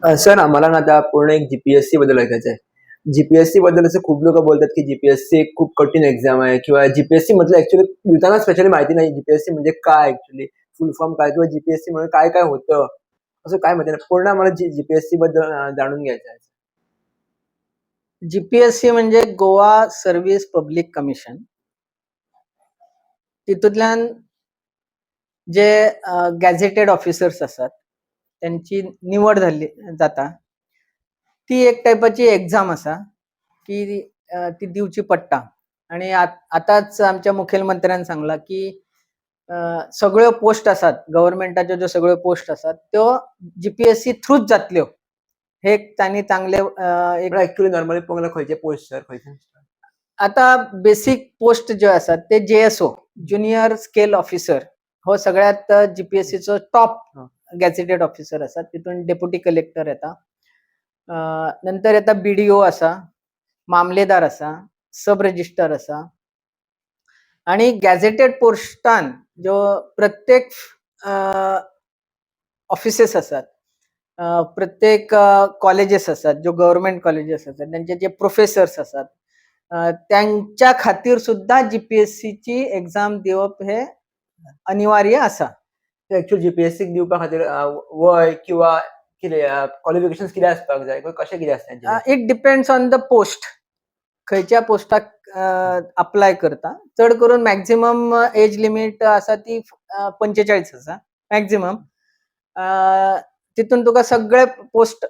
Sir, आम्हाला ना आता पूर्ण एक जीपीएससी बद्दल ऐकायचं आहे. जीपीएससी बद्दल असं खूप लोक बोलतात की जीपीएससी एक खूप कठीण एक्झाम आहे किंवा जीपीएससी मधलं ऍक्च्युली युथांना स्पेशली माहिती नाही जीपीएससी म्हणजे काय, ऍक्च्युली फुल फॉर्म काय किंवा जीपीएससी म्हणजे काय काय होतं, असं काय माहिती नाही. पूर्ण आम्हाला जीपीएससी बद्दल जाणून घ्यायचं आहे. जीपीएससी म्हणजे गोवा सर्व्हिस पब्लिक कमिशन. तितूंतल्यान जे गॅझेटेड ऑफिसर्स आसात त्यांची निवड जाल्ली जाता. ती एक टायपाची एक्झाम आसा की ती दिवची पडटा आणि आताच आमच्या मुखेलमंत्र्यान सांगला की सगळ्यो पोस्ट आसात, गव्हर्मेंटाच्यो ज्यो सगळ्यो पोस्ट आसात त्यो जीपीएससी थ्रूच जातल्यो. हे एक तांणी चांगले एक ऍक्च्युली नॉर्मली पळोवंक गेल्यार खंयचे पोस्ट सर, खंयचे? आता बेसिक पोस्ट ज्यो आसात ते जेएसओ, ज्युनियर स्केल ऑफिसर, हो सगळ्यात जीपीएससीचो टॉप गॅझेटेड ऑफिसर आसा. तितून डेप्युटी कलेक्टर येता, नंतर येता बीडीओ आसा, मामलेदार आसा, सब रजिस्टर आसा आणि गॅझेटेड पोस्टान ज्यो प्रत्येक ऑफिसेस आसात, प्रत्येक कॉलेजीस आसात, ज्यो गव्हर्मेंट कॉलेजीस आसात, त्यांचे जे प्रोफेसर्स आसात, त्यांच्या खातीर सुद्दां जीपीएससीची एक्झाम दिवप हे अनिवार्य आसा. ऍक्च्युअली जीपीएससी दिवपा खातीर वय किंवा कितें क्वॉलिफिकेशन कितें आसपाक जाय किंवा कशें कितें आसता तेंचें? It depends on the post, खंयच्या पोस्टाक अप्लाय करता. चड करून मॅक्झिमम एज लिमीट आसा ती 45 आसा मॅक्झिमम. तितून तुका सगळे पोस्ट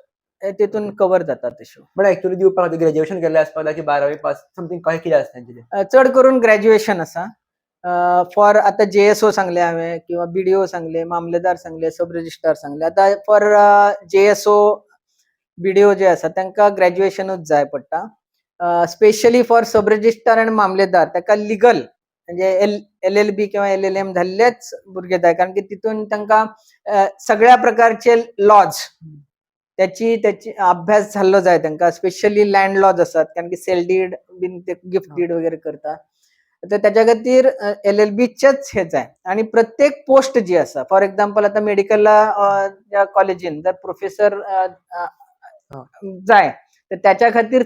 तितून कवर जातात तश्यो. बट ऍक्च्युअली दिवपा खातीर ग्रॅज्युएशन केल्लें आसपाक जाय की 12वी पास, समथींग कशें कितें आसता तेंचें तें? चड करून ग्रॅज्युएशन आसा फॉर आता जेएसओ सांगले हांवें किंवा बीडीओ सांगले, मामलेदार सांगले, सब रजिस्ट्रार सांगले. आता फॉर जेएसओ, बीडीओ जे आसा तांकां ग्रॅज्युएशनूच जाय पडटा. स्पेशली फॉर सब रजिस्ट्रार आनी मामलेदार, ताका लिगल म्हणजे एलएलबी किंवा एलएलएम जाल्लेच भुरगे जाय, कारण की तितून तांकां सगळ्या प्रकारचे लॉज त्याची त्याची अभ्यास जाल्लो जाय तांकां. स्पेशली लँड लॉज आसात, कारण की सेल डीड बीन ते गिफ्ट डीड वगैरे करता, तर त्याच्या खातीर एलएलबीचेच हे जाय. आणि प्रत्येक पोस्ट जी आसा, फॉर एक्झाम्पल आता मेडिकल कॉलेजीन जर प्रोफेसर जाय तर त्याच्या खातीर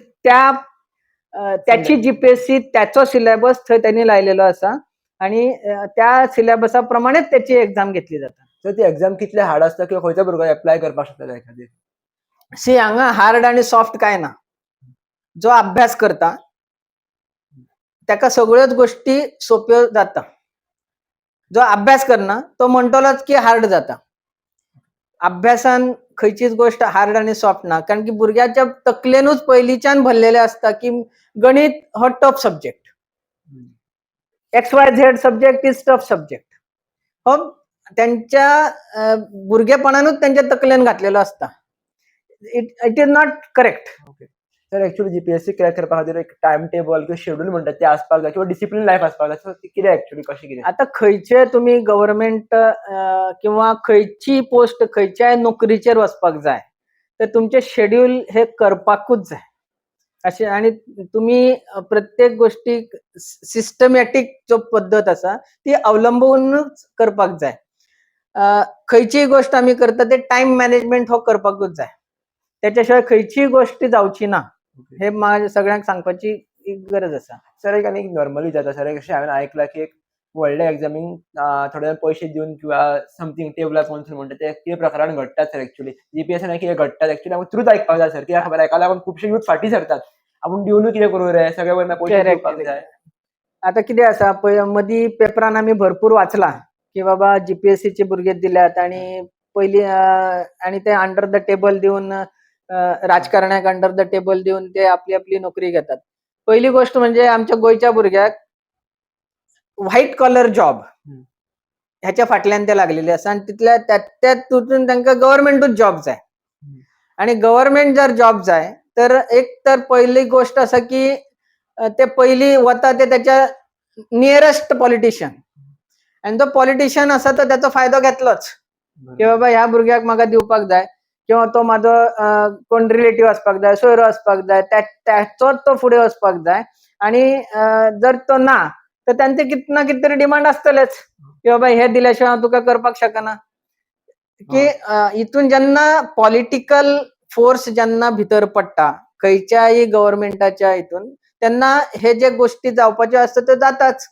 त्याची जीपीएससी, त्याचो सिलेबस थंय त्यांनी लायलेलो आसा आणि त्या सिलेबसा प्रमाणेच त्याची एक्झाम घेतली जाता. तर ती एक्झाम कितले हार्ड आसता किंवा खंयचो भुरगो एप्लाय करपाक शकता त्या खातीर? सी, हांगा हार्ड आणि सॉफ्ट काय ना. जो अभ्यास करता ताका सगळ्योच गोष्टी सोप्यो जाता. जो अभ्यास करना तो म्हणटलोच की हार्ड जाता. अभ्यासान खंयचीच गोष्ट हार्ड आणि सॉफ्ट ना, कारण की भुरग्याच्या तकलेनूच पयलींच्यान भरलेले आसता की गणित हो tough subject, XYZ subject is tough subject. हो त्यांच्या भुरगेपणानूच त्यांच्या तकलेन घातलेलो आसता. It is not correct. Sir, actually GPSC crack करपा खातीर एक टायम टेबल किंवा शेड्यूल म्हणटात ते आसपाक जाय किंवा डिसिप्लीन लायफ आसपाक जाय. सो कितें ऍक्च्युली, कशें कितें? आता खंयचे तुमी गव्हर्मेंट किंवा खंयची पोस्ट, खंयच्याय नोकरीचेर वचपाक जाय तर तुमचे शेड्यूल हे करपाकूच जाय अशें. आणि तुमी प्रत्येक गोष्टीक सिस्टमॅटीक जो पद्दत आसा ती अवलंबूनच करपाक जाय. खंयचीय गोष्ट आमी करता ते टायम मॅनेजमेंट हो करपाकूच जाय. त्याच्या शिवाय खंयचीय गोष्ट जावची ना, हे म्हाका सगळ्यांक सांगपाची गरज आसा. सर, एक आनी नॉर्मली जाता सर, एक अशें हांवें आयकलां की एक व्हडल्या एग्जामींक थोडे जाण पयशे दिवन किंवा समथींग टेबलार वचून म्हणटा ते कितें प्रकारान घडटात सर. एक्चुअली जीपीएससीन कितें घडटात एक्चुअली आमकां ट्रूथ आयकपाक जाय सर, कित्याक खबर हेका लागून खुबशे यूथ फाटीं सरतात. आपूण दिवनूय कितें करूं रे, सगळें वयर पयशे दिवपाक जाय. आता कितें आसा पळय, मदीं पेपरान आमी भरपूर वाचलां की बाबा जीपीएससीचे भुरगे दिल्यात आणि पयलीं आणि ते अंडर the table दिवन, राजकारण्याक अंडर the table दिवन ते आपली आपली नोकरी घेतात. पहिली गोष्ट म्हणजे आमच्या गोंयच्या भुरग्याक व्हाईट कॉलर जॉब ह्याच्या फाटल्यान ते लागलेले आसा आणि तितल्या त्या तितून तांकां गव्हर्मेंटूच जॉब जाय. आणि गव्हर्मेंट जर जॉब जाय तर एक तर पहिली गोष्ट आसा की ते पयली वता ते त्याच्या नियरेस्ट पॉलिटिशियन आणि तो पॉलिटिशियन आसा तो त्याचो फायदो घेतलोच की बाबा ह्या भुरग्याक म्हाका दिवपाक जाय किंवा तो म्हाजो कोण रिलेटीव आसपाक जाय, सोयरो आसपाक जाय, त्याचोच तो फुडें वचपाक जाय. आणि जर तो ना तर तांचे कित ना कित तरी डिमांड आसतलेच की बाबा हे दिल्या शिवाय हांव तुका करपाक शकना. की हितून जेन्ना पॉलिटिकल फोर्स जेन्ना भितर पडटा खंयच्याय गव्हर्मेंटाच्या हितून, तेन्ना हे जे गोश्टी जावपाच्यो आसता त्यो जाताच.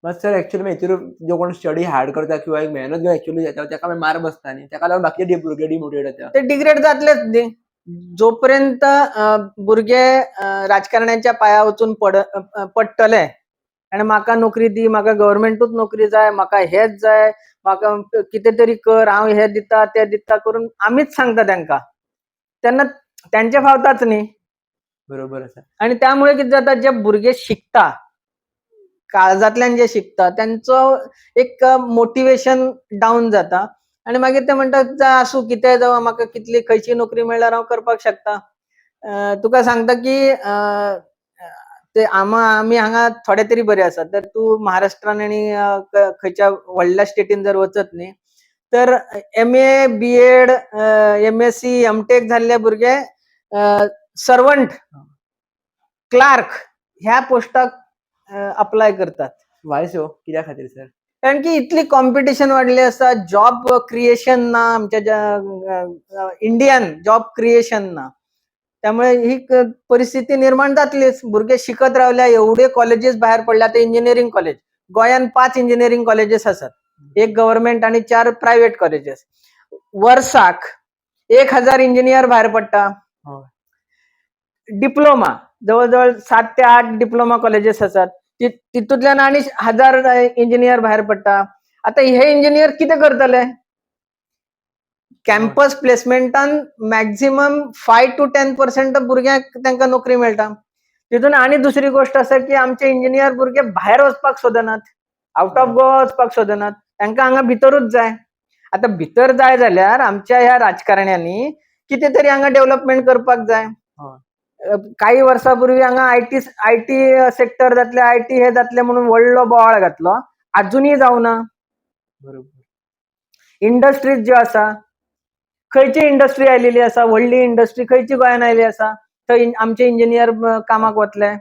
मात सर, एक्चुअली हेतूर जो कोण स्टडी हार्ड करता किंवा एक मेहनत घेवन एक्चुअली जाता, ताका मागीर मार बसता न्ही, ताका लागून बाकीचे भुरगे डिमोटिवेट जाता. ते डिग्रेड जातलेच न्ही. जोपर्यंत भुरगे राजकारण्यांच्या पाया वचून पडटले आनी म्हाका नोकरी दी, म्हाका गव्हर्मेंटूच नोकरी जाय, म्हाका हेच जाय, म्हाका कितें तरी कर, हांव हे दिता ते दिता करून आमीच सांगता तांकां, तेन्ना तेंचे फावताच न्ही. बरोबर आसा. आणि त्यामुळे कितें जाता, जे भुरगे शिकता, काळजांतल्यान जे शिकता, तेंचो एक मोटिवेशन डावन जाता आनी मागीर ते म्हणटात, जा आसूं, कितेंय जावं, म्हाका कितली खंयची नोकरी मेळ्ळ्यार हांव करपाक शकता. तुका सांगता की ते आमी हांगा थोडे तरी बरे आसात, तर तूं महाराष्ट्रान आनी खंयच्या व्हडल्या स्टेटीन जर वचत न्ही तर MA, B Ed, MSc, MTech जाल्ले भुरगे सर्वंट, क्लार्क ह्या पोस्टाक अप्लाय करतात. वाय सो, कित्या खातीर सर? कारण की इतली कॉम्पिटिशन वाडली आसा, जॉब क्रिएशन ना आमच्या इंडियन, जॉब क्रिएशन ना, त्यामुळे ही परिस्थिती निर्माण जातलीच. भुरगे शिकत रावल्या, एवढे कॉलेजीस भायर पडल्या. आता इंजिनिअरिंग कॉलेज, गोंयान 5 इंजिनिअरिंग कॉलेजेस आसात, एक गव्हर्मेंट आणि 4 प्रायव्हेट कॉलेजेस. वर्साक 1000 इंजिनियर भायर पडटा. डिप्लोमा जवळ जवळ 7 ते 8 डिप्लोमा कॉलेजेस आसात, तितूंतल्यान आनी 1000 इंजिनियर भायर पडटा. आता हे इंजिनियर कितें करतले? कॅम्पस प्लेसमेंटान मॅक्झिमम 5 टू 10% भुरग्यांक तांकां नोकरी मेळटा. तितून आनी दुसरी गोश्ट आसा की आमचे इंजिनियर भुरगे भायर वचपाक सोदनात, आउट ऑफ गोवा वचपाक सोदनात, तांकां हांगा भितरूच जाय. आतां भितर जाय जाल्यार आमच्या ह्या राजकारण्यांनी कितें तरी हांगा डेव्हलपमेंट करपाक जाय. काही वर्सां पूर्वी हांगा IT sector जातले, IT हे जातले म्हणून व्हडलो बोवाळ घातलो, अजुनूय जावना. इंडस्ट्रीज ज्यो आसा, खंयची इंडस्ट्री आयलेली आसा, व्हडली इंडस्ट्री खंयची गोंयान आयली आसा, थंय आमचे इंजिनियर कामाक वतले?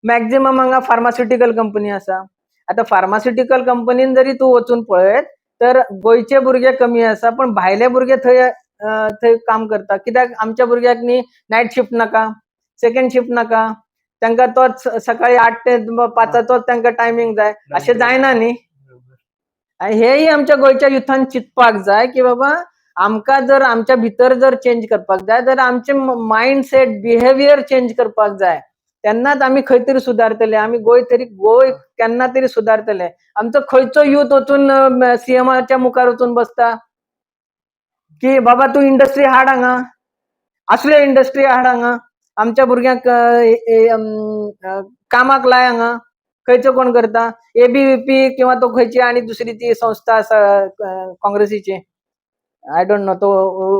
मॅक्झिमम हांगा फार्मास्युटिकल कंपनी आसा. आतां फार्मास्युटिकल कंपनीन जरी तूं वचून पळयत तर गोंयचे भुरगे कमी आसा, पण भायले भुरगे थंय काम करता. कित्याक आमच्या भुरग्यांक न्ही नायट शिफ्ट नाका, सेकंड शिफ्ट नाका, तांकां तोच सकाळी 8 ते 5 तांकां टायमींग जाय. अशें जायना न्ही. आनी हेय आमच्या गोंयच्या युथान चिंतपाक जाय की बाबा, आमकां जर आमच्या भितर जर चेंज करपाक जाय जाल्यार आमचे मायंड सेट, बिहेवियर चेंज करपाक जाय, तेन्नाच आमी खंय तरी सुदारतले. आमी गोंय तरी, गोंय केन्ना तरी सुदारतले. आमचो खंयचो युथ वचून सीएमाच्या मुखार वचून बसता की बाबा तूं इंडस्ट्री हाड हांगा, असल्यो इंडस्ट्री हाड हांगा, आमच्या भुरग्यांक कामाक लाय हांगा? खंयचो कोण करता? एबीव्हीपी किंवा तो खंयची आनी दुसरी ती संस्था आसा काँग्रेसीची, I don't know, तो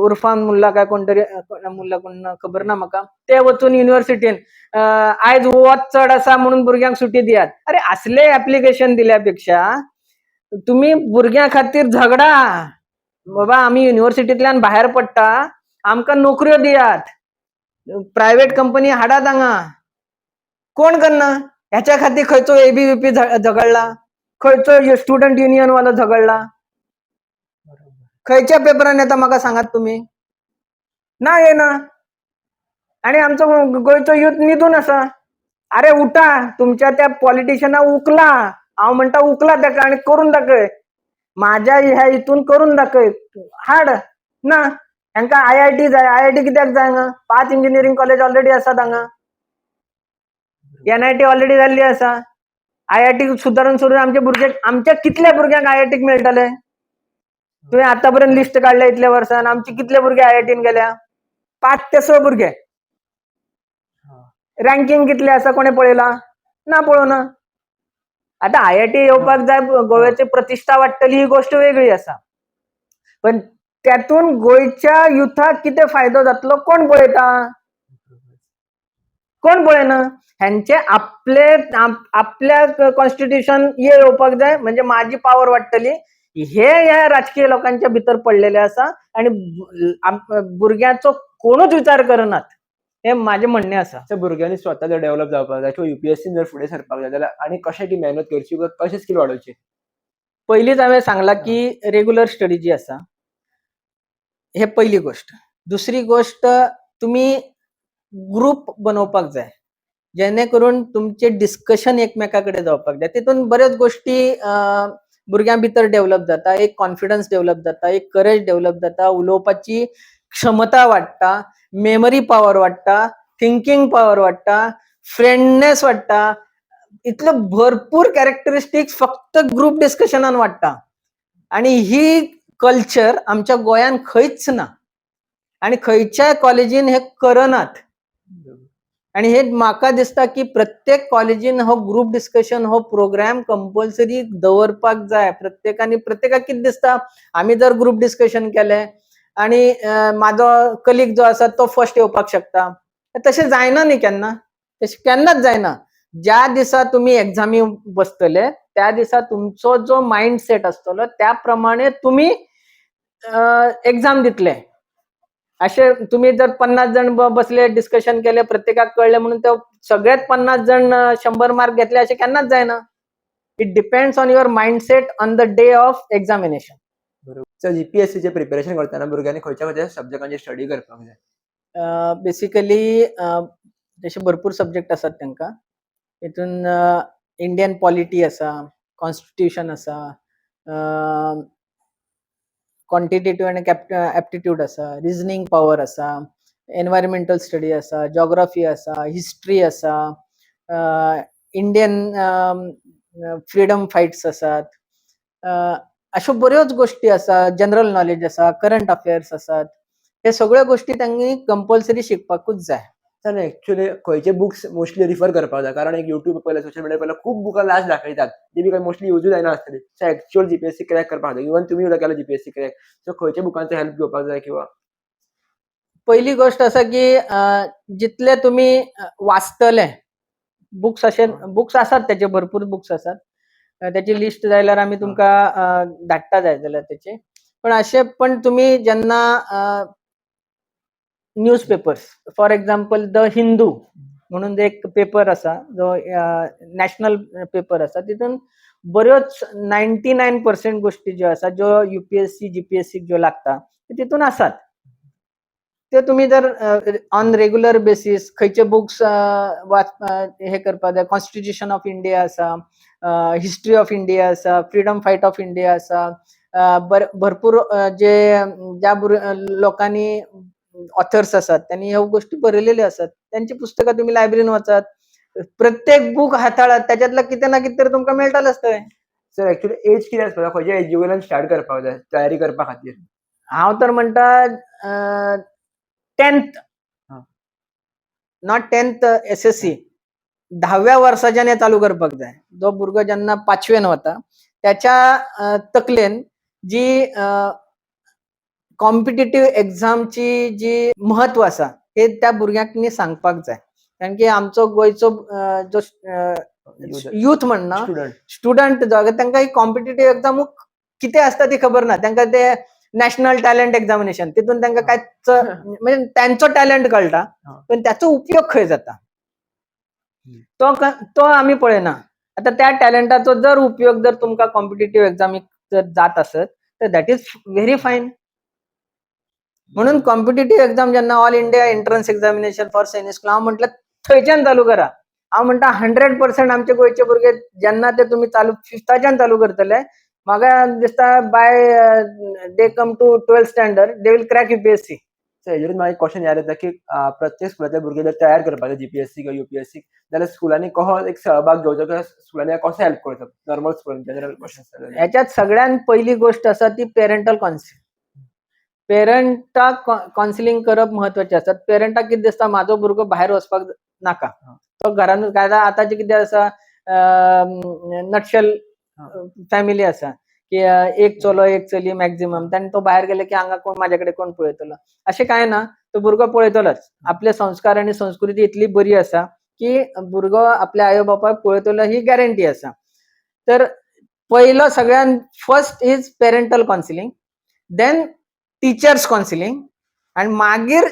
उर्फान मुल्ला काय कोण तरी, मुल्ला कोण खबर ना म्हाका, ते वचून युनिव्हर्सिटीन आयज वत चड आसा म्हणून भुरग्यांक सुटी दियात. अरे, असले एप्लिकेशन दिल्या पेक्षा तुमी भुरग्यां खातीर झगडा, बाबा आमी युनिव्हर्सिटींतल्यान भायर पडटा, आमकां नोकऱ्यो दियात, प्रायव्हेट कंपनी हाडात हांगा. कोण करना ह्याच्या खातीर? खंयचो एबीव्हीपी झगडला? खंयचो स्टुडंट युनियन वालो झगडला? खंयच्या पेपरान येता म्हाका सांगात तुमी? ना येना. आनी आमचो गोंयचो युथ न्हिदून आसा. अरे उठा, तुमच्या त्या पॉलिटिशियनाक उखला. हांव म्हणटा, उखला ताका आनी करून दाखय, माझ्या ह्या हितून करून दाखय, हाड ना. हांकां आयआयटी जाय. आयआयटी कित्याक जाय हांगा? 5 इंजिनियरींग कॉलेज ऑलरेडी आसात हांगा, एनआयटी ऑलरेडी जाल्ली आसा. आयआयटी सुदारून सुदारून आमचे भुरगे, आमच्या कितल्या भुरग्यांक आयआयटीक मेळटले? तुवें आतां पर्यंत लिस्ट काडल्या इतल्या वर्सान, आमचे कितले भुरगे आयआयटीन गेल्या? 5 ते 6 भुरगे. रँकिंग कितले आसा कोणें पळयला ना? पळोवना. आतां आयआयटी येवपाक जाय, गोव्याची प्रतिश्ठा वाडटली, ही गोश्ट वेगळी आसा, पण त्यातून गोंयच्या युथाक कितें फायदो जातलो कोण पळयता? कोण पळयना. हेंचे आपले आपल्या कॉन्स्टिट्युशन ये येवपाक जाय, म्हणजे माझी पावर वाडटली, हे ह्या राजकीय लोकांच्या भितर पडलेले आसा आनी भुरग्यांचो कोणूच विचार करनात, हे माझे म्हणणें आसा. तर भुरग्यांनी स्वता जर डेव्हलप जावपाक जाय किंवा युपीएससी जर फुडें सरपाक जाय जाल्यार आनी कशें ती मेहनत करची किंवा कशें स्कील वाडोवची? पयलींच हांवें सांगलां की रेगुलर स्टडी जी आसा, हे पयली गोश्ट. दुसरी गोष्ट, तुमी ग्रुप बनोवपाक जाय, जेणे करून तुमचे डिस्कशन एकमेका कडेन जावपाक जाय. तितून बऱ्योच गोश्टी भुरग्यां भितर डेवलप जाता. एक कॉन्फिडन्स डेवलप जाता, एक करेज डेवलप जाता, उलोवपाची क्षमता वाडटा, मेमरी पावर वाडटा, थिंकींग पावर वाडटा, फ्रेंडनेस वाडटा. इतल्यो भरपूर कॅरेक्टरिस्टिक्स फक्त ग्रुप डिस्कशनान वाडटा आणि ही कल्चर आमच्या गोंयान खंयच ना आणि खंयच्याय कॉलेजीन हे करनात. आणि हे म्हाका दिसता की प्रत्येक कॉलेजीन हो ग्रुप डिस्कशन हो प्रोग्राम कंपल्सरी दवरपाक जाय प्रत्येकानी. प्रत्येकाक कितें दिसता, आमी जर ग्रुप डिस्कशन केलें आणि म्हाजो कलीग जो आसा तो फर्स्ट येवपाक शकता. तशें जायना न्ही केन्ना, तशें केन्नाच जायना. ज्या दिसा तुमी एग्जामी बसतले त्या दिसा तुमचो जो मायंड सेट आसतलो त्या प्रमाणे तुमी एग्जाम दितले. अशें तुमी जर 50 जण बसले, डिस्कशन केले, प्रत्येकाक कळ्ळें म्हणून ते सगळेच 50 जण 100 मार्क घेतले अशें केन्नाच जायना. It depends on your mindset on the day of examination. बरोबर. सो जीपीएससीचे प्रिपेरेशन करतना भुरग्यांनी खंयच्या खंयच्या सब्जेक्टांची स्टडी करपाक जाय? बेसिकली तशे भरपूर सब्जेक्ट आसात तांकां. हितून इंडियन पॉलिटी आसा, कॉन्स्टिट्युशन आसा, क्वांटिटेटिव्ह आनी एप्टिट्यूड आसा, रिजनींग पावर आसा, एनवायरमेंटल स्टडी आसा, जॉग्राफी आसा, हिस्ट्री आसा, इंडियन फ्रिडम फायट्स आसात, अश्यो बऱ्योच गोश्टी आसा. जनरल नॉलेज आसा, करंट अफेअर्स आसात. हे सगळ्यो गोश्टी तांणी कंपल्सरी शिकपाकूच जाय. सर, एक्चुअली खंयचे बुक्स मोस्टली रिफर करपाक जाय? कारण एक युट्यूब पळयल्यार, सोशल मिडिया पळयल्यार खूब बुकां लास्ट दाखयतात, ती बी मोस्टली युजूय जायना आसतली. सो एक्चुअल जीपीएससी क्रॅक करपाक जाय, इवन तुमी सुद्दां केला जीपीएससी क्रॅक, सो खंयच्या बुकांचो हेल्प घेवपाक जाय किंवा पहिली गोष्ट आसा की जितले तुमी वाचतले बुक्स, अशे बुक्स आसात, त्याचे भरपूर बुक्स आसात. त्याची लिस्ट जाय जाल्यार आमी तुमकां धाडटा जाय जाल्यार त्याची. पण अशे पण तुमी जेन्ना news papers, for example the Hindu म्हणून एक पेपर आसा, जो नॅशनल पेपर आसा, तितून बऱ्योच 99% गोष्टी ज्यो आसा, ज्यो युपीएससी, जीपीएससी ज्यो लागता, त्यो तितून आसात. त्यो तुमी जर ऑन रेगुलर बेसीस खंयचे बुक्स वाच हे करपाक जाय. कॉन्स्टिट्युशन ऑफ इंडिया आसा, हिस्ट्री ऑफ इंडिया आसा, फ्रिडम फायट ऑफ इंडिया आसा, भरपूर जे ज्या लोकांनी ऑथर्स आसात त्यांनी ह्यो गोष्टी बरयलेल्यो आसात, त्यांची पुस्तकां तुमी लायब्ररीन वचात, प्रत्येक बूक हाताळात, त्याच्यातलं कितें ना कितें तरी तुमकां मेळटलेंच थंय. सर, एक्चुअली एज कितें आसपाक जाय, खंयच्या एजी वयल्यान स्टार्ट करपाक जाय तयारी करपा खातीर? हांव तर म्हणटा 10th, not 10th SSC, 10व्या वर्साच्यान हें चालू करपाक जाय. जो भुरगो जेन्ना पांचवेन वता त्याच्या तकलेन जी कॉम्पिटेटीव एग्जामची जी महत्व आसा हे त्या भुरग्यांक न्ही सांगपाक जाय. कारण की आमचो गोंयचो जो युथ म्हणना, स्टुडंट. स्टुडंट जो, तांकां ही कॉम्पिटेटीव एग्जाम कितें आसता ती खबर ना. तांकां ते नॅशनल टॅलंट एग्जामिनेशन, तितून तांकां कांयच, म्हणजे त्यांचो टॅलंट कळटा पण त्याचो उपयोग खंय जाता तो आमी पळयना. आता त्या टॅलंटाचो जर उपयोग जर तुमकां कॉम्पिटेटीव एग्जामीक जर जात आसत तर that is very fine. म्हणून कॉम्पिटेटीव एग्जाम जेन्ना All India Entrance Examination for Sainik School, हांव म्हटलं थंयच्यान चालू करा. हांव म्हणटा 100% आमचे गोंयचे भुरगे जेन्ना ते तुमी चालू फिफ्ताच्यान चालू करतले, म्हाका दिसता by they come to 12th standard they will crack UPSC. So हेजेरूच म्हाका एक क्वेश्चन याद येता की प्रत्येक स्कुलांतले भुरगे जर तयार करपाक जीपीएससी किंवा युपीएससी जाल्यार स्कुलांनी कसो एक सहभाग घेवचो किंवा स्कुलांनी कसो हेल्प करचो नॉर्मल स्कुलान, जनरल क्वेश्चन? ह्याच्यात सगळ्यात पहिली गोष्ट आसा ती पेरेंटल कावन्सिलिंग. पेरंटाक कावन्सिलिंग करप महत्वाचें आसा. पेरंटाक कितें दिसता, म्हाजो भुरगो भायर वचपाक नाका, तो घरानूच. काय आतांचें कितें आसा, नटशेल फॅमिली आसा की एक चलो एक चली मॅक्झिमम, आनी तो भायर गेले की हांगा कोण, म्हाजे कडेन कोण पळयतलो? अशें कांय ना, तो भुरगो पळयतलोच. आपले संस्कार आनी संस्कृती इतली बरी आसा की भुरगो आपल्या आवय बापायक पळयतलो ही गॅरंटी आसा. तर पयलो सगळ्यान first is parental counselling, then teachers counselling आनी मागीर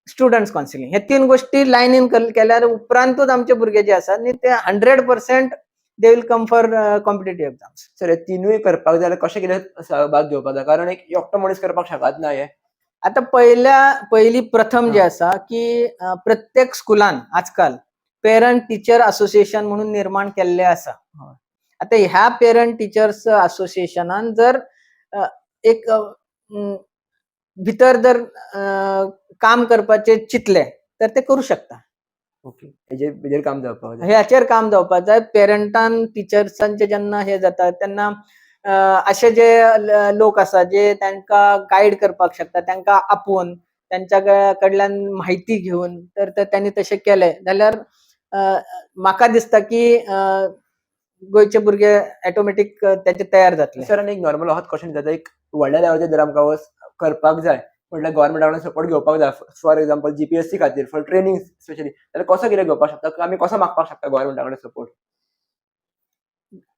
स्टुडंट्स कावन्सिलिंग. हे तीन गोष्टी लायनीन केल्यार उपरांतूच आमचे भुरगे जे आसात न्ही ते 100% they will come for competitive exams. Sir, हे तिनूय करपाक जाय जाल्यार कशें कितें सहभाग घेवपाक जाय? कारण एक एकटो मनीस करपाक शकत ना हे. आता पहिल्या पहिली प्रथम जे हा. आसा की प्रत्येक स्कुलान आजकाल पेरंट टिचर असोसिएशन म्हणून निर्माण केल्ले आसा. हय. आता ह्या पेरंट टिचर्स असोसिएशनान जर एक भितर जर काम करपाचें चिंतलें तर ते करू शकता. ओके, हेजेर काम जावपाक जाय. ह्याचेर काम जावपाक जाय. पेरंटान टिचर्सांचे जेन्ना हे जाता तेन्ना अशे जे लोक आसा जे तांकां गायड करपाक शकता, तांकां आपोवन तांच्या कडल्यान म्हायती घेवन तर त्यांनी तशें केलें जाल्यार म्हाका दिसता की गोंयचे भुरगे ऑटोमॅटीक तेचे तयार जातले. सर, आनी एक नॉर्मल होच क्वेश्चन जाता, एक व्हडल्या लेवलाचेर जर आमकां करपाक जाय म्हटल्यार गव्हर्मेंटा कडल्यान सपोर्ट घेवपाक जाय, फॉर एग्जाम्पल जीपीएससी खातीर, फॉर ट्रेनिंग स्पेशली, जाल्यार कसो कितें घेवपाक शकता आमी, कसो मागपाक शकता गव्हर्मेंटा कडेन सपोर्ट?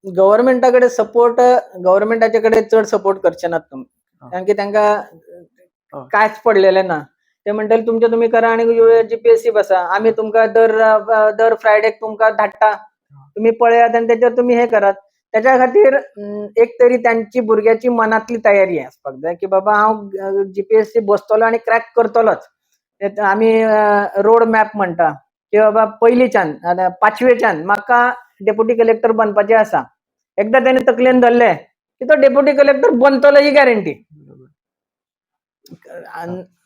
गव्हर्मेंटा कडेन सपोर्ट, गव्हर्मेंटाचे कडेन चड सपोर्ट करचे नात तुमी, कारण की तांकां कांयच पडलेलें ना. ते म्हणटले तुमचे तुमी करा आनी जीपीएससी बसा, आमी तुमकां दर दर फ्रायडेक तुमकां धाडटा, तुमी पळयात आनी तेचेर तुमी हे करात. तेच्या खातीर एक तरी तांची भुरग्याची मनांतली तयारी आसपाक जाय की बाबा हांव जीपीएससी बसतलो आनी क्रॅक करतलोच. आमी रोड मॅप म्हणटा की बाबा पयलीच्यान पांचवेच्यान म्हाका डेप्युटी कलेक्टर बनपाचें आसा. एकदां तेणे तकलेन धरलें की तो डेप्युटी कलेक्टर बनतलो ही guarantee.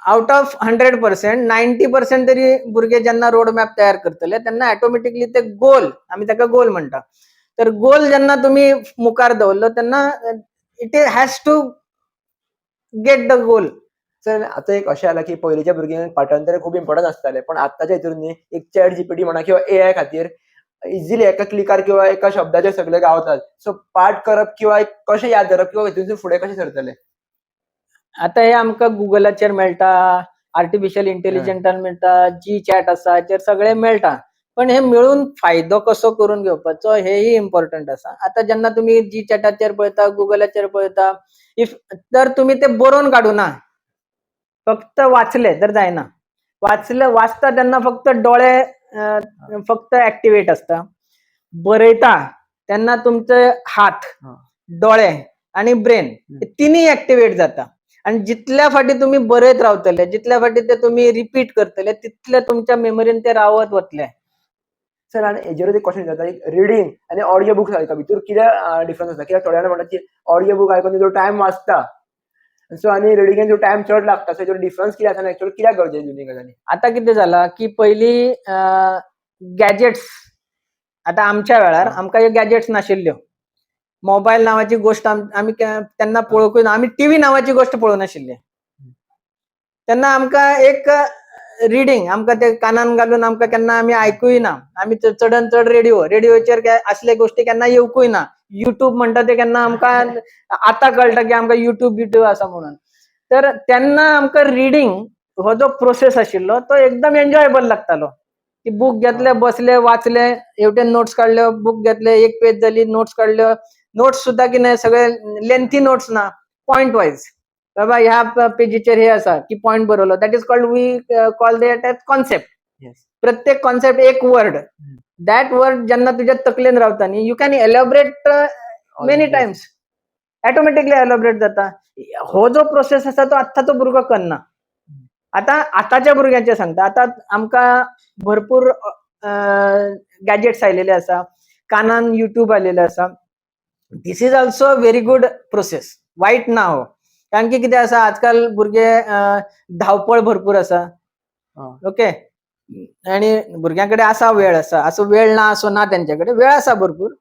Out of 100% 90% तरी भुरगे जेन्ना रोड मॅप तयार करतले तेन्ना ऑटोमॅटिकली ते गोल, आमी ताका गोल म्हणटा, तर गोल जेन्ना तुमी मुखार दवरलो तेन्ना it has to get the goal. Sir, आतां एक अशें जालां की पयलींच्या भुरग्यांक पाठांतर खूब इम्पॉर्टंट आसतालें, पण आतांच्या हितून न्ही एक चॅट जीपीटी म्हणा किंवा एआय खातीर इजिली एका क्लिकार किंवा एका शब्दाचेर सगळे गावतात. सो पाठ करप किंवा एक कशें याद धरप किंवा हितून फुडें कशें सरतले? आता हे आमकां गुगलाचेर मेळटा, आर्टिफिशियल इंटेलिजंटान मेळटा, जी चॅट आसा हाचेर सगळें मेळटा. पण हे मेळून फायदो कसो करून घेवपाचो हेय इम्पॉर्टंट आसा. आतां जेन्ना तुमी जी चॅटाचेर पळयता, गुगलाचेर पळयता, if जर तुमी ते बरोवन काडूना, फक्त वाचले तर जायना. वाचले वाचता तेन्ना फक्त डोळे फक्त ऍक्टिवेट आसता. बरयता तेन्ना तुमचे हात, डोळे आनी ब्रेन तिनूय ऍक्टिवेट जाता. आनी जितल्या फाटी तुमी बरयत रावतले, जितल्या फाटी ते तुमी रिपीट करतले, तितले तुमच्या मेमरीन ते रावत वतले. सर, आनी हेजेरूच एक क्वेश्चन जाता, एक रिडींग आनी ऑडियो बुक्स आयका भितर कितें डिफरन्स आसा? कित्याक थोड्या जाणां म्हणटात की ऑडियो बूक आयकून तुजो टायम वाचता, सो आनी रिडींगेन तुजो टायम चड लागता. सो हेजेर डिफरन्स कितें आसा आनी एक्चुअली कित्याक गरजेचें दोनी गजाली? आता कितें जाला की पयलीं गॅजेट्स, आतां आमच्या वेळार आमकां ह्यो गॅजेट्स नाशिल्ल्यो. मोबायल नांवाची गोश्ट आमी तेन्ना पळोवंकूय ना, आमी टिवी नांवाची गोश्ट पळोवंक नाशिल्ली तेन्ना. आमकां एक रिडींग आमकां ते कानान घालून आमकां केन्ना आमी आयकूय ना. आमी चडान चड रेडियोचेर असले गोश्टी केन्ना येवकूय ना. युट्यूब म्हणटा ते केन्ना आमकां आतां कळटा की आमकां युट्यूब आसा म्हणून. तर तेन्ना आमकां रिडींग हो जो प्रोसेस आशिल्लो तो एकदम एन्जॉयबल लागतालो की बूक घेतले, बसले, वाचले, हेवटेन नोट्स काडल्यो, बूक घेतले, एक पेज जाली, नोट्स काडल्यो. नोट्स सुद्दां कितें सगळे लेंथी नोट्स ना, पॉयंट वायज, बाबा ह्या पेजीचेर हे आसा की पॉयंट बरयलो, that is called, we call that as concept. प्रत्येक कॉन्सेप्ट एक वर्ड, that word जेन्ना तुज्या तकलेन रावता न्ही, you can elaborate many times, automatically elaborate जाता. हो जो प्रोसेस आसा तो आत्ताचो भुरगो करना. आतां आतांच्या भुरग्यांचे सांगता, आतां आमकां भरपूर गॅजेट्स आयलेले आसा, कानान युट्यूब आयलेले आसा. This is also very good process, वायट ना हो. कारण की कितें आसा, आजकाल भुरगे धांवपळ भरपूर आसा. ओके, आणि भुरग्यां कडेन आसा वेळ आसा, असो वेळ ना असो ना, तेंचे कडेन वेळ आसा भरपूर,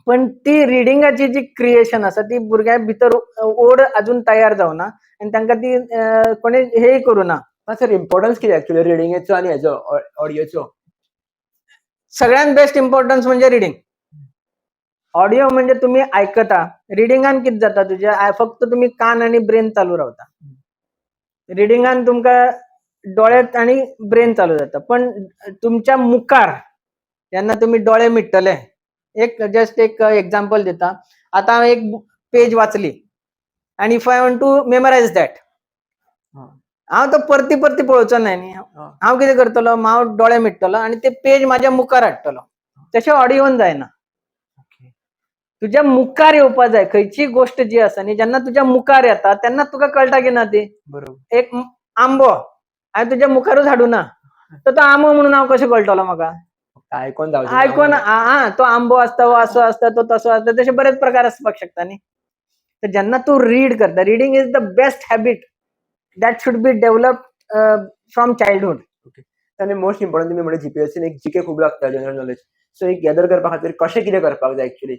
पण ती रिडिंगाची जी क्रिएशन आसा ती भुरग्यां भितर ओड अजून तयार जावना आनी तांकां ती कोणी हेय करूं ना. सर, इम्पॉर्टन्स कितें एक्चुअली रिडिंगेचो आनी हेजो ऑडियोचो? सगळ्यात बेस्ट इम्पॉर्टन्स म्हणजे रिडींग. ऑडिओ म्हणजे तुम्ही ऐकता, रिडिंगान कितें जाता, तुजे फक्त तुमी कान आनी ब्रेन चालू रावता. रिडिंगान तुमकां डोळे आनी ब्रेन चालू जाता, पण तुमच्या मुखार जेन्ना तुमी डोळे मिट्टले, एक जस्ट एक एक्झाम्पल दिता. आतां हांवें एक पेज वाचली आनी if I want to memorize that, हांव तो परती परती पळोवचो ना न्ही. हांव कितें करतलो, हांव डोळे मिट्टलो आनी ते पेज म्हाज्या मुखार हाडटलो. तशें ऑडियोन जायना. तुज्या मुखार येवपा जाय खंयची गोश्ट जी आसा न्ही, जेन्ना तुज्या मुखार येता तेन्ना तुका कळटा की ना ती. बरोबर. एक आंबो हांवें तुज्या मुखारूच हाडूना तर तो आंबो म्हणून हांव कशें कळटलो म्हाका? आयकोन जावचें. आयकोन हा तो आंबो आसता, हो असो आसता, तो तसो आसता, तशे बरेच प्रकार आसपाक शकता न्ही. तर जेन्ना तूं रीड करता, reading is the best habit that should be developed from childhood. आनी मोस्ट इम्पॉर्टंट तुमी म्हणजे जीपीएससी एक जीके खूब लागता, जनरल नॉलेज. सो एक गॅदर करपा खातीर कशें कितें करपाक जाय एक्चुअली?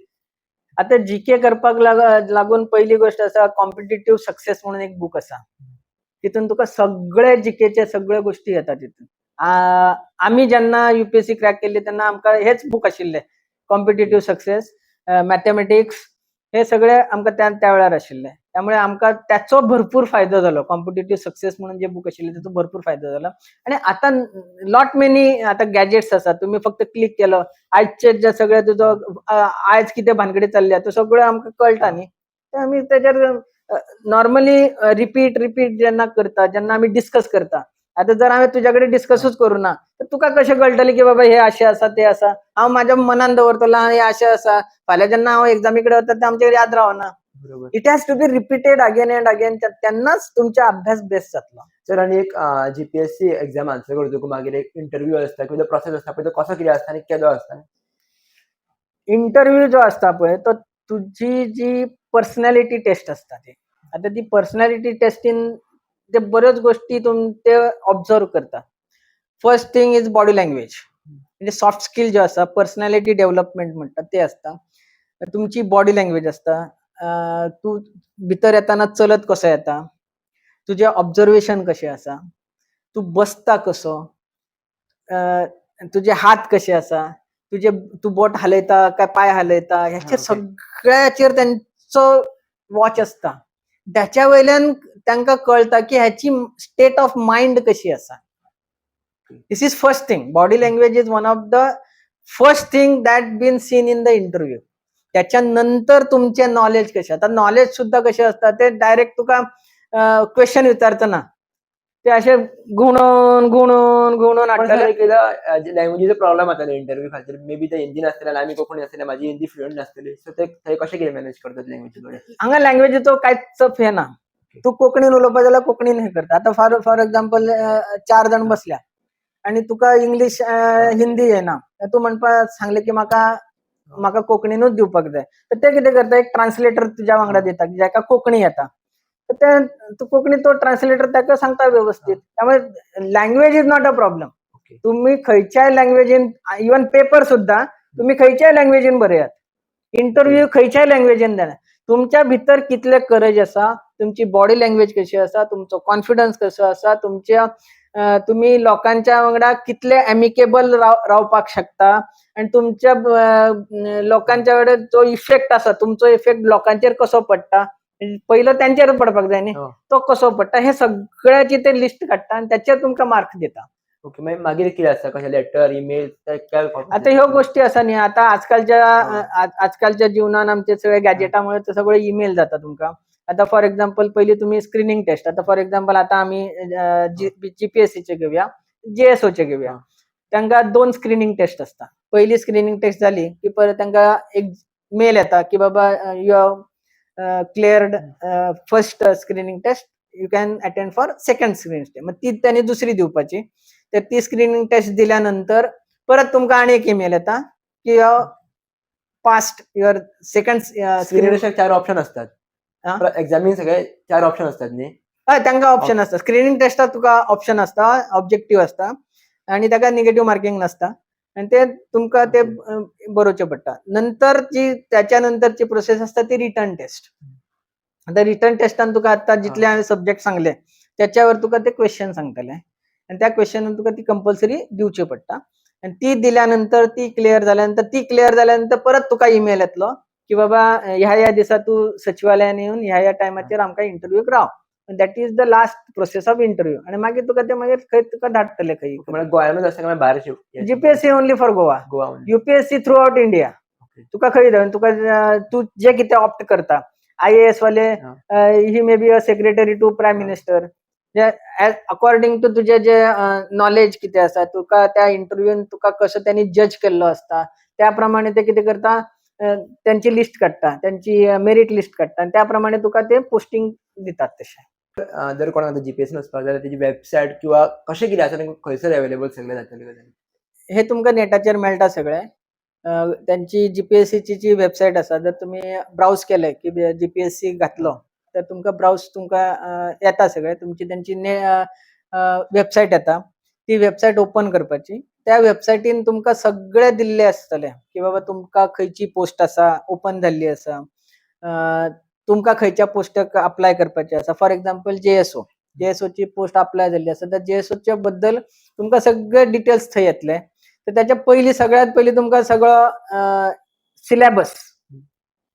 आता जीके करपाक लागून पहिली गोष्ट आसा, कॉम्पिटेटिव्ह सक्सेस म्हणून एक बूक आसा, तितून तुका सगळे जीकेचे सगळे गोष्टी येता तितून. आमी जेन्ना युपीएससी क्रॅक केल्ली तेन्ना आमकां हेच बूक आशिल्ले, कॉम्पिटेटिव्ह सक्सेस, मॅथमॅटिक्स, हे सगळे आमकां त्या त्या वेळार आशिल्ले. त्यामुळे आमकां त्याचो भरपूर फायदो जालो. कॉम्पिटेटिव्ह सक्सेस म्हणून जे बूक आशिल्ले ताचो भरपूर फायदो जालो. आनी आतां लॉट मेनी आतां गॅजेट्स आसात, तुमी फक्त क्लिक केलो, आयचे जे सगळे तुजो आयज कितें भानगडी चल्ल्या त्यो सगळ्यो आमकां कळटा न्ही. ते आमी तेजेर नॉर्मली रिपीट रिपीट जेन्ना करता, जेन्ना आमी डिस्कस करता. आतां जर हांवें तुज्या कडेन डिस्कसूच करूं ना तर तुका कशें कळटलें की बाबा हे अशें आसा ते आसा? हांव म्हाज्या मनान दवरतलो हें अशें आसा, फाल्यां जेन्ना हांव एग्जामी कडेन वता तें आमचें याद रावना. बरोबर. It has to be repeated again and again, तेन्नाच तुमचे अभ्यास बेस्ट जातलो. सर, आनी एक जीपीएससी एग्जाम आन्सर करतकूच मागीर एक इंटरव्यू आसता किंवा प्रोसेस आसता पळय, तो कसो कितें आसता आनी केदो आसता? इंटरव्यू जो आसता पळय तो तुजी जी पर्सनॅलिटी टेस्ट आसता ती. आतां ती पर्सनॅलिटी टेस्टीन ते बऱ्योच गोष्टी ते ऑब्जर्व करता. First thing is body language, म्हणजे सॉफ्ट स्कील जो आसा, पर्सनॅलिटी डेव्हलपमेंट म्हणटा ते आसता. तुमची बॉडी लँग्वेज आसता, तूं भितर येताना चलत कसो येता, तुजें ऑब्जर्वेशन कशें आसा, तूं बसता कसो, तुजे हात कशे आसा, तुजे तूं बोट हालयता काय पांय हालयता, हेचे सगळ्याचेर तेंचो वॉच आसता. त्याच्या वयल्यान तांकां कळटा की ह्याची स्टेट ऑफ मायंड कशी आसा. This is first thing. Body language is one of the first thing that been seen in the interview. त्याच्या नंतर तुमचे नॉलेज कशें. आतां नॉलेज सुद्दां कशें आसता, ते डायरेक्ट तुका क्वेश्चन विचारतना ते अशे घुंवडोवन घुंवडोवन घुंवडोवन पण हाडटले. सर, एकदा लँग्वेजीचो प्रॉब्लेम जातालो इंटरव्यू खातीर, मे बी ते हिंदी नासतले आनी आमी कोंकणी नासतले, म्हाजी हिंदी फ्लुएंट नासतली, सो ते थंय कशें कितें मॅनेज करतात लँग्वेजी कडेन? हांगा लँग्वेजीचो कांयच हे ना. तूं कोंकणीन उलोवपा जाल्यार कोंकणीन हे करता. आतां फॉर एग्जाम्पल, चार जाण बसल्या आनी तुका इंग्लीश हिंदी येना, तूं म्हणपा सांगलें की म्हाका म्हाका कोंकणीनूच दिवपाक जाय, तर ते कितें करता, एक ट्रान्सलेटर तुज्या वांगडा दिता जाका कोंकणी येता. तर ते तूं कोंकणी तो ट्रान्सलेटर ताका सांगता व्यवस्थीत. त्यामुळे language is not a problem. तुम्ही खंयच्याय लँग्वेजीन, इवन पेपर सुद्दां तुम्ही खंयच्याय लँग्वेजीन बरयात, इंटरव्यू खंयच्याय लँग्वेजीन देना, तुमच्या भितर कितले करेज आसा, तुमची बॉडी लँग्वेज कशी आसा, तुमचो कॉन्फिडन्स कसो आसा, तुमच्या तुमी लोकांच्या वांगडा कितले एमिकेबल रावपाक शकता, आनी तुमच्या लोकांच्या कडेन जो इफेक्ट आसा, तुमचो इफेक्ट लोकांचेर कसो पडटा, पयलो तेंचेर पडपाक जाय न्ही, तो कसो पडटा, हे सगळ्याची ते लिस्ट काडटा आनी त्याचेर तुमकां मार्क दिता. ओके, मागीर मागीर कितें आसता, कशें लेटर, ईमेल? आता ह्यो गोष्टी आसा न्ही, आतां आजकालच्या जीवनान आमचे सगळे गॅजेटामुळे ते सगळे ईमेल जाता तुमकां. आतां फॉर एग्जाम्पल, पयलीं तुमी स्क्रिनींग टेस्ट, आतां फॉर एग्जाम्पल आतां आमी जीपीएससीचे घेवया, जीएसओचे घेवया, तांकां दोन स्क्रिनींग टेस्ट आसता. पहिली स्क्रिनींग टेस्ट जाली की परत तांकां एक मेल येता की बाबा, you have cleared first screening test, you can attend for second screening test. मग ती त्यांनी दुसरी दिवपाची. तर ती स्क्रिनींग टेस्ट दिल्यानंतर परत तुमकां आनी एक ईमेल येता की पास्ट your second screening चार ऑप्शन असतात. एक्झामीन सगळे चार ऑप्शन असतात न्ही? हय, तांकां ऑप्शन आसता. स्क्रिनींग टेस्टाक तुका ऑप्शन आसता, ऑब्जेक्टीव आसता आनी ताका निगेटीव मार्कींग नासता आनी ते तुमकां ते बरोवचे पडटा. नंतर जी त्याच्या नंतरची प्रोसेस आसता ती रिटन टेस्ट. आता रिटन टेस्टान तुका आता जितले हांवें सब्जेक्ट सांगले त्याच्यावर तुका ते क्वेश्चन सांगतले आनी त्या क्वेश्चनान तुका ती कंपल्सरी दिवची पडटा. आनी ती दिल्यानंतर, ती क्लियर जाल्यानंतर, परत तुका ईमेल येतलो की बाबा, ह्या ह्या दिसा तूं सचिवालयान येवन ह्या ह्या टायमाचेर आमकां इंटरव्यूक राव. That is the last process of interview. आनी मागीर तुका ते मागीर खंय तुका धाडटले खंय. म्हळ्यार गोंयांतूच आसता काय भायर? GPSC only for Goa. Goa. UPSC through out India. तुका खंय धाडून तुका तूं जे कितें ऑप्ट करता, आयएएस वाले, he may be a secretary to prime minister, according to तुजे जे नॉलेज कितें आसा, तुका त्या इंटरव्यून तुका कसो त्यांनी जज केल्लो आसता, त्या प्रमाणे ते कितें करता. त्यांची लिस्ट काडटा, त्यांची मेरीट लिस्ट काडटा आनी त्या प्रमाणे तुका ते पोस्टिंग दितात तशें. जर कोणाक आतां जीपीएससी वचपाक जाय जाल्यार तेजी वेबसायट किंवा कशें कितें आसा, तांकां खंयसर अवेलेबल सगळें जातलें गजाली? हे तुमकां नेटाचेर मेळटा सगळें. त्यांची जीपीएससीची जी वेबसायट आसा, जर तुमी ब्रावज केले की जीपीएससी घातलो तर तुमकां ब्रावज तुमकां येता सगळें. तुमची तेंची वेबसायट येता, ती वेबसायट ओपन करपाची. त्या वेबसायटीन तुमकां सगळें दिल्लें आसतलें की बाबा तुमकां खंयची पोस्ट आसा, ओपन जाल्ली आसा, तुमकां खंयच्या पोस्टाक अप्लाय करपाचें आसा. फॉर एग्जाम्पल जेएसओ, जेएसओची पोस्ट अप्लाय जाल्ली आसा तर जेएसओच्या बद्दल तुमकां सगळे डिटेल्स थंय येतले. तर त्याच्या पयलीं सगळ्यात पयलीं तुमकां सगळो सिलेबस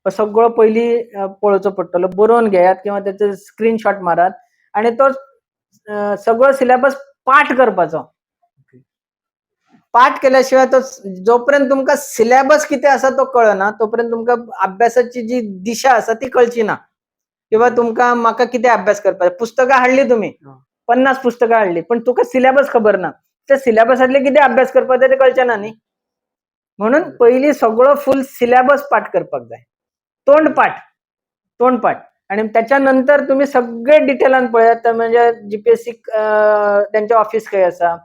सगळो पयलीं पळोवचो पडटलो. बरोवन घेयात किंवा तेचो स्क्रीनशॉट मारात आनी तो सगळो सिलेबस पाठ करपाचो. पाठ केल्या शिवाय तो जोपर्यंत तुमकां सिलेबस कितें आसा तो कळना तोपर्यंत तुमकां अभ्यासाची जी दिशा आसा ती कळची ना. किंवा तुमकां म्हाका कितें अभ्यास करपाक, पुस्तकां हाडली तुमी, 50 पुस्तकां हाडली, पण तुका सिलेबस खबर ना, त्या सिलेबसांतले कितें अभ्यास करपाक जाय तें कळचें ना न्ही. म्हणून पयलीं सगळो फूल सिलेबस पाठ करपाक जाय, तोंडपाठ, तोंडपाठ. आनी त्याच्या नंतर तुमी सगळे डिटेलान पळयात, म्हणजे जीपीएससी तेंचें ऑफिस खंय आसा,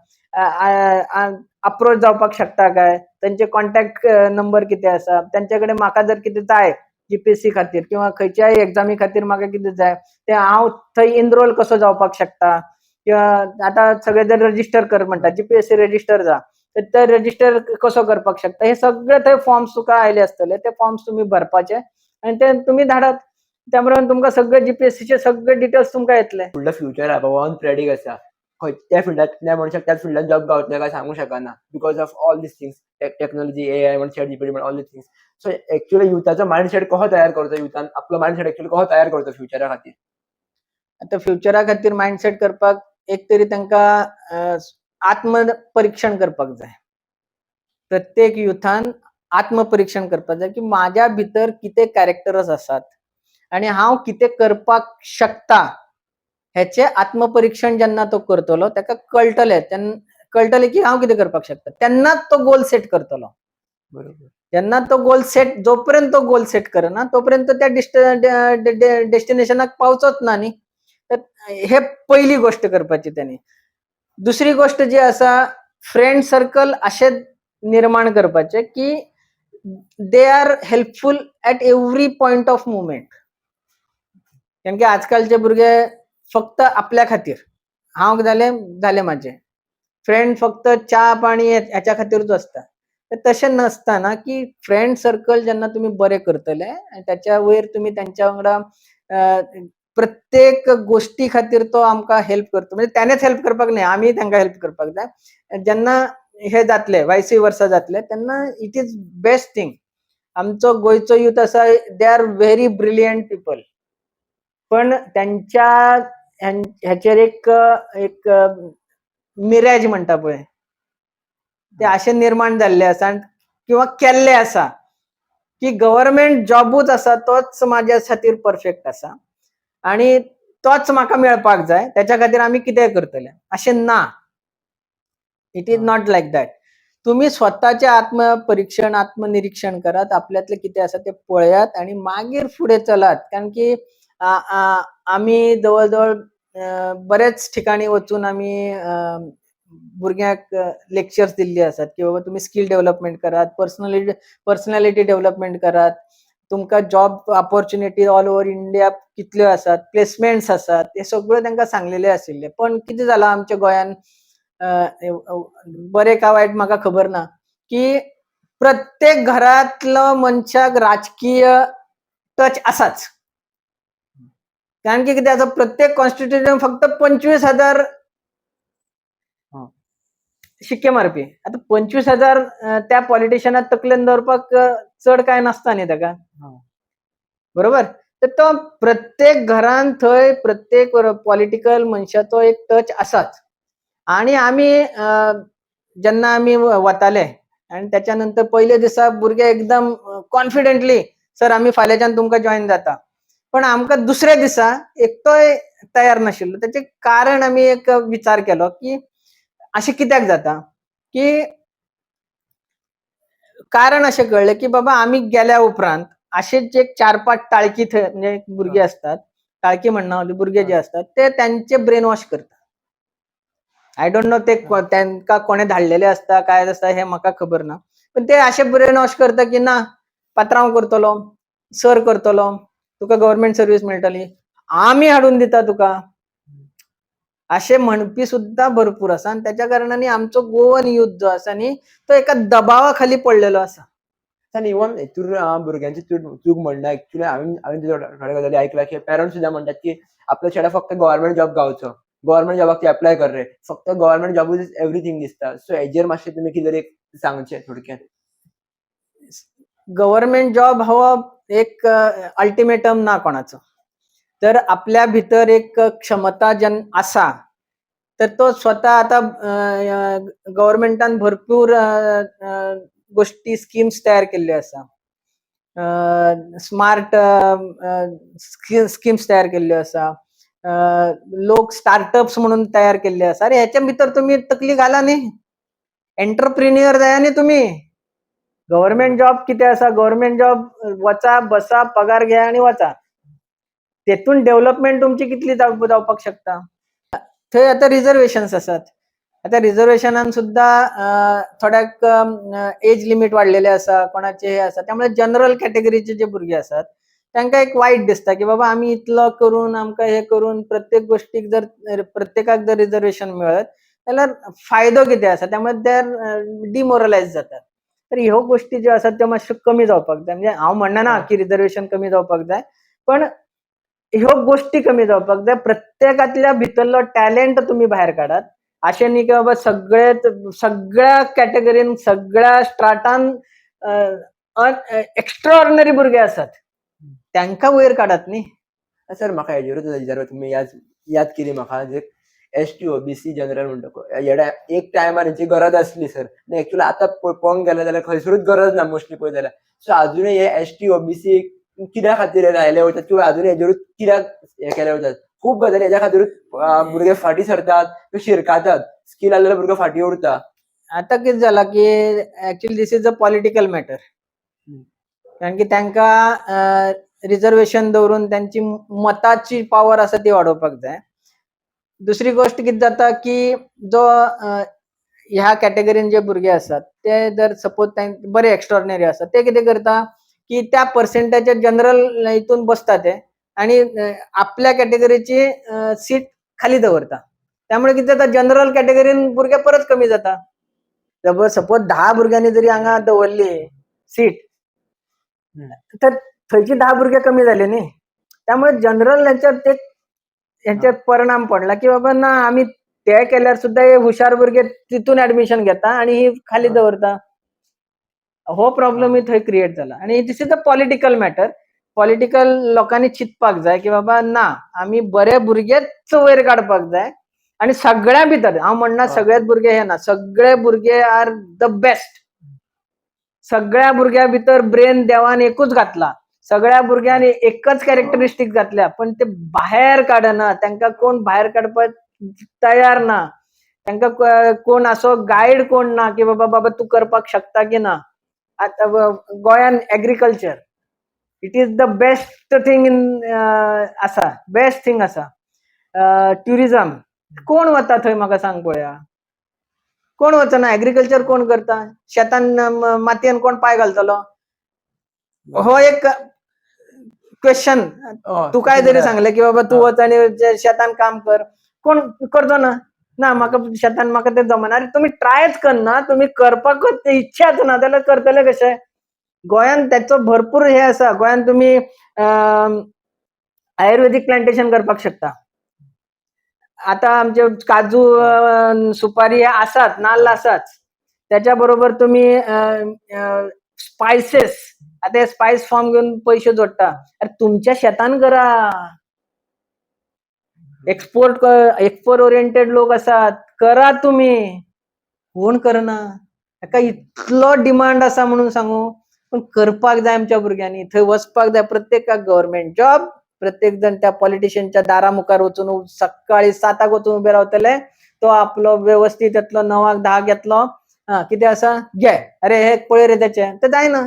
अप्रोच जावपाक शकता काय, तेंचे कॉन्टॅक्ट नंबर कितें आसा, तेंचे कडेन म्हाका जर कितें जाय जीपीएससी खातीर किंवा खंयच्याय एग्जामी खातीर म्हाका कितें जाय तें हांव थंय एनरोल कसो जावपाक शकता. किंवा आतां सगळे जर रजिस्टर कर म्हणटा, जीपीएससी रजिस्टर जा, तर ते रजिस्टर कसो करपाक शकता, हे सगळे थंय फॉर्म्स तुका आयले आसतले, ते फॉर्म्स तुमी भरपाचे आनी ते तुमी धाडात. त्या प्रमाणे तुमकां सगळे जीपीएससीचे सगळे डिटेल्स तुमकां येतले. फुडलो फ्युचर आहा बाबा अनप्रेडिक्ट आसा, खंय त्या फिल्डांतल्या मनशाक त्याच फिल्डान जॉब गावतले काय सांगू शकना, because of all these things, technology, AI म्हण, चॅट जीपीटी म्हण, all these things. So actually युथाचो मायंडसेट कसो तयार करचो, युथान आपलो मायंडसेट एक्चुअली कसो तयार करचो फ्युचरा खातीर? आतां फ्युचरा खातीर मायंडसेट करपाक एक तरी तांकां आत्मपरिक्षण करपाक जाय. प्रत्येक युथान आत्मपरिक्षण करपाक जाय की म्हाज्या भितर कितें कॅरेक्टर्स आसात आनी हांव कितें करपाक शकता. हेचें आत्मपरिक्षण जेन्ना तो करतलो ताका कळटलें, तेन्ना कळटलें की हांव कितें करपाक शकता, तेन्नाच तो गोल सेट करतलो. जेन्ना तो गोल सेट, जोपर्यंत तो गोल सेट करना तोपर्यंत त्या डेस्टिनेशनाक पावचोच ना न्ही. तर हे पयली गोश्ट करपाची तेणी. दुसरी गोश्ट जी आसा, फ्रेंड सर्कल अशें निर्माण करपाचें की they are helpful at every point of movement. कारण की आजकालचे भुरगे फक्त आपल्या खातीर, हांव जालें जालें म्हाजें, फ्रेंड फक्त च्या पाणी हेच्या खातीरूच आसता. तर तशें नासतना की फ्रेंड सर्कल जेन्ना तुमी बरें करतले आनी त्याच्या वयर तुमी तेंच्या वांगडा प्रत्येक गोश्टी खातीर तो आमकां हेल्प करता, म्हणजे तेणेच हेल्प करपाक न्हय, आमी तांकां हेल्प करपाक जाय. जेन्ना हे जातले, वायसी वर्सा जातले, तेन्ना it is best thing. आमचो गोंयचो यूथ आसा, they are very brilliant people, पण त्यांच्या ह्याचेर एक एक मिराज म्हणटा पळय ते अशें निर्माण जाल्ले आसा आनी किंवा केल्ले आसा की गव्हर्मेंट जॉबूच आसा तोच म्हाज्या खातीर परफेक्ट आसा आनी तोच म्हाका मेळपाक जाय, त्याच्या खातीर आमी कितेंय करतले, अशें ना. It is not like that. तुमी स्वताचें आत्मपरिक्षण, आत्मनिरीक्षण करात, आपल्यातलें कितें आसा तें पळयात आनी मागीर फुडें चलात. कारण की आमी जवळ जवळ बरेच ठिकाणी वचून आमी भुरग्यांक लेक्चर्स दिल्ली आसात की बाबा तुमी स्कील डेव्हलपमेंट करात, पर्सनॅलिटी डेव्हलपमेंट करात, तुमकां job opportunity all over India कितल्यो आसात, प्लेसमेंट्स आसात, हे सगळ्यो तांकां सांगलेले आशिल्ले. पण कितें जालां आमच्या गोंयान, बरें काय वायट म्हाका खबर ना, की प्रत्येक घरांतलो मनशाक राजकीय टच आसाच. कारण की कितें आसा, प्रत्येक कॉन्स्टिट्युएन्सी फक्त 25,000 शिक्के मारपी. आतां 25,000 त्या पॉलिटिशनाक तकलेन दवरपाक चड कांय नासता न्ही ताका, बरोबर? तर तो प्रत्येक घरान थंय प्रत्येक पॉलिटिकल मनशाचो एक टच आसाच. आनी आमी जेन्ना आमी वताले आनी त्याच्या नंतर पयले दिसा भुरगे एकदम कॉन्फिडंटली, सर आमी फाल्यांच्यान तुमकां जॉयन जाता, पण आमकां दुसऱ्या दिसा एकटोय तयार नाशिल्लो. तेचें कारण आमी एक विचार केलो की अशें कित्याक जाता की कारण अशें कळ्ळें की बाबा आमी गेल्या उपरांत अशेच एक चार पांच टाळकी थंय म्हणजे भुरगे आसतात, टाळकी म्हणना, भुरगे जे आसतात ते त्यांचे ब्रेन वॉश करतात. I don't know ते तांकां कोणें धाडलेले आसता काय आसता हें म्हाका खबर ना, पण ते अशे ब्रेन वॉश करता की ना पात्रांव करतलो, सर करतलो, तुका गव्हर्मेंट सर्वीस मेळटली, आमी हाडून दिता तुका, अशे म्हणपी सुद्दां भरपूर आसा. आनी त्याच्या कारणांनी आमचो गोवन युथ जो आसा न्ही तो एका दबावा खाली पडलेलो आसा. आनी इवन हितूर भुरग्यांची चूक म्हणना. एक्चुअली हांवें थोड्या गजाली आयकला की पेरंट्स सुद्दां म्हणटात की आपल्या चेड्याक फक्त गव्हर्मेंट जॉब गावचो, गव्हर्मेंट जॉबाक ती एप्लाय कर रे, फक्त गव्हर्मेंट जॉबूच is everything दिसता. सो हेजेर मातशें तुमी कितें तरी सांगचें थोडक्यात. गव्हर्मेंट जॉब हो एक अल्टिमेटम ना कोणाचो, तर आपल्या भितर एक क्षमता जेन्ना आसा तर तो स्वता आतां गव्हर्मेंटान भरपूर गोष्टी स्किम्स तयार केल्ल्यो आसा, स्मार्ट स्किम्स तयार केल्ल्यो आसा, लोक स्टार्टअप्स म्हणून तयार केल्ले आसा. अरे ह्याच्या भितर तुमी तकली घाला न्ही, एंटरप्रिन्युअर जाया न्ही तुमी. गव्हर्मेंट जॉब कितें आसा, गव्हर्मेंट जॉब वचा बसा पगार घेया आनी वचा, तेतून डेव्हलपमेंट तुमची कितली जावपाक शकता. थंय आतां रिजर्वेशन्स आसात, आतां रिजर्वेशनान सुद्दां थोड्याक एज लिमीट वाडलेले आसा, कोणाचे हे आसा, त्यामुळे जनरल कॅटेगरीचे जे भुरगे आसात तांकां एक वायट दिसता की बाबा आमी इतलो करून आमकां हे करून प्रत्येक गोष्टीक जर प्रत्येकाक जर रिजर्वेशन मेळत जाल्यार फायदो कितें आसा, त्यामुळे ते आर डिमोरलायज जातात. तर ह्यो गोष्टी ज्यो आसात त्यो मातश्यो कमी जावपाक जाय. म्हणजे हांव म्हणना की रिजर्वेशन कमी जावपाक जाय, पण ह्यो गोष्टी कमी जावपाक जाय. प्रत्येकांतल्या भितरलो टॅलेंट तुमी भायर काडात, अशें न्ही की बाबा सगळे सगळ्या कॅटेगरीन सगळ्या स्ट्राटान एक्स्ट्राऑर्डिनरी भुरगे आसात तांकां वयर काडात न्ही. सर म्हाका हेजेरूच विचारपाक तुमी याद केली म्हाका, जे एसटी ओबीसी जनरल म्हणटा हेडा एक टायमार हेची गरज आसली सर, आनी एक्चुअली आतां पळोवंक गेले जाल्यार खंयसरूच गरज ना मोस्टली पळयत जाल्यार. सो आजुनूय हे एसटी ओबीसी कित्या खातीर लायले वयतात किंवा आजुनूय हेजेरूच कित्याक हे केले वयतात? खूब गजाली हेज्या खातीरूच भुरगे फाटीं सरतात, शिरकातात, स्कील आसलेले भुरगे फाटीं उरता. आतां कितें जालां की actually this is a political matter, कारण की तांकां रिजर्वेशन दवरून तांची मताची पावर आसा ती वाडोवपाक जाय. दुसरी गोष्ट कितें जाता की जो ह्या कॅटेगरीन जे भुरगे आसात ते जर सपोज बरे एक्स्ट्रॉर्डिनरी आसात ते कितें करता की त्या पर्संटाच्या जनरल हितून बसता ते आनी आपल्या कॅटेगरीची सीट खाली दवरता. त्यामुळे कितें जाता जनरल कॅटेगरीन भुरगे परत कमी जाता. सपोज 10 भुरग्यांनी जरी हांगा दवरली सीट तर थंयची 10 भुरगे कमी जाले न्ही. त्यामुळे जनरल हेच्यात ते हेच्यात परिणाम पडला की बाबा ना आमी ते केल्यार सुद्दां हे हुशार भुरगे तितून ऍडमिशन घेता आनी ही खाली दवरता. हो प्रॉब्लमूय थंय क्रिएट जाला. आनी this is a political matter. Political लोकांनी चिंतपाक जाय की बाबा ना आमी बरे भुरगेच वयर काडपाक जाय आनी सगळ्यां भितर हांव म्हणना सगळेच भुरगे हे ना, सगळे भुरगे आर the best. सगळ्या भुरग्यां भितर ब्रेन देवान एकूच घातला, सगळ्या भुरग्यांनी एकच कॅरेक्टरिस्टीक घातल्या, पण ते बाहेर काडना, तांकां कोण भायर काडपाक तयार ना, तांकां कोण असो गायड कोण ना की बाबा बाबा तूं करपाक शकता की ना. आतां गोंयान agriculture it is the best thing in आसा, बेस्ट थींग आसा. ट्युरिजम कोण वता थंय म्हाका सांग पळोवया, कोण वचना. एग्रीकल्चर कोण करता, शेतान मातयेन कोण पांय घालतलो, हो एक क्वेश्चन. तुकाय जरी सांगले की बाबा तूं वच आनी शेतान काम कर, कोण करचो ना, ना म्हाका शेतान म्हाका ते जमना. अरे तुमी ट्रायच करना, तुमी करपाकच इच्छाच ना जाल्यार करतले कशे? गोंयान तेचो भरपूर हे आसा. गोंयान तुमी आयुर्वेदीक प्लांटेशन करपाक शकता. आतां आमचे काजू सुपारी हे आसात, नाल्ल आसाच, त्याच्या बरोबर तुमी स्पायसेस, आतां हे स्पायस फॉर्म घेवन पयशे जोडटा. अरे तुमच्या शेतान करा, एक्सपोर्ट एक्सपोर्ट ओरिएंटेड लोक आसात, करा तुमी. कोण करना, ताका इतलो डिमांड आसा म्हणून सांगू, पण करपाक जाय आमच्या भुरग्यांनी, थंय वचपाक जाय. प्रत्येकाक गव्हर्मेंट जॉब, प्रत्येक जण त्या पॉलिटिशियनच्या दारा मुखार वचून सकाळी 7 वचून उबे रावतले, तो आपलो व्यवस्थीत येतलो, 9 10 येतलो हा कितें आसा घे, अरे हे पळय रे तेचे, ते जायना.